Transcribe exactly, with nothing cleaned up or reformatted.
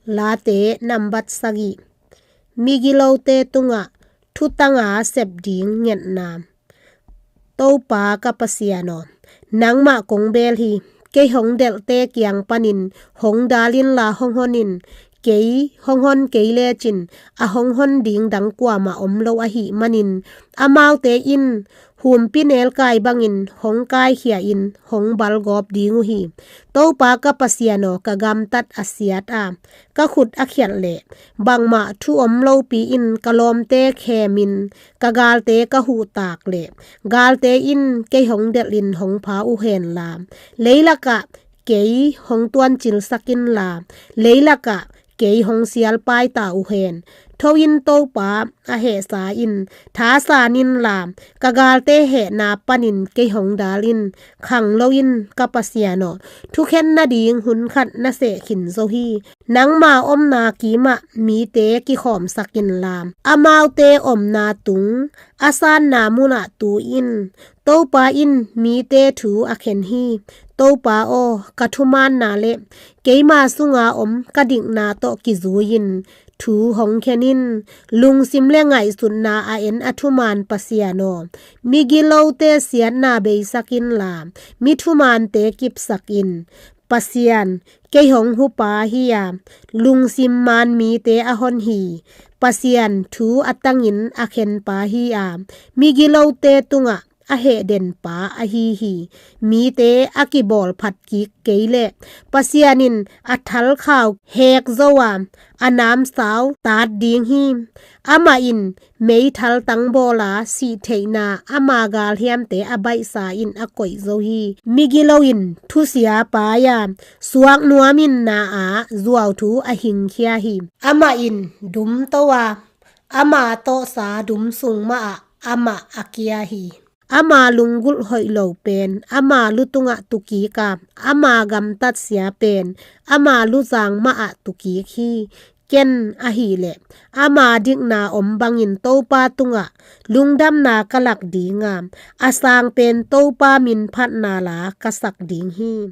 Late nambat sagih. Migilote tungah thutanga sep ding ngetna. Topa ka Pasian aw, nangmah kong bel hi. Kei hong delhte kiang panin hong dal inla hong hon in. Kei hong hon kei lecin a hong hon ding dang kuamah om lo ahih manin, amaute in humpi nelkai bangin hong kaikhia in hong balgawp ding uh hi. Topa ka Pasian aw, ka gamtat a siat a, ka khut a khialh leh, bangmah thu om lopi in ka lawmte khemin ka galte ka huhtak leh, galte in kei hong delhin hong pha uh henla, leilakah kei hong tuancilsak inla, leilakah kei hong sialpai ta uh hen. Tho in, Topa a hehsa in, thasan inla, ka galte hehna panin kei hong dal in. Khang lo in, ka Pasian aw, thukhen nading hun khat na seh khin zo hi. Nangma omna kimah mite kikhawmsak inla, amaute omna tung a sanna munah tu in. Topa in mite thu a khen hi. Topa aw, ka thumaanna le keima sunga om ka dikna tawh kizui-in thu hong khen in. Lungsim le ngaihsutna a en a thumaan Pasian aw, migilote siatna beisak inla, mi thumaante kipsak in. Pasian, kei hong hupa hi-a, lungsim maan mite a hon hi. Pasian, thu a tangin a khenpa hi-a, migilote tungah a hehdenpa ahi hi. Mite a kibawl phat kik kei leh, Pasian in a thalkhau hek zo a, a namsau taat ding hi. Amah in meithal tang bawla sihtheihna ama galhiamte a baihsa in a koih zo hi. Migilo in thusia paai-a, suak nuam in na-ah zuauthu a hingkhia hi. Amah in dum to-a, ama tawhsa dum sung mahah amah a kia hi. Ama lunggulh hoih lo pen ama lu tungah tukik a, ama gamtatsia pen ama luzang mahah tukik hi. Ken ahih leh, ama dikna om bangin Topa tungah lungdamna ka lak ding a, a sang pen Topa min phatna la ka sak ding hi.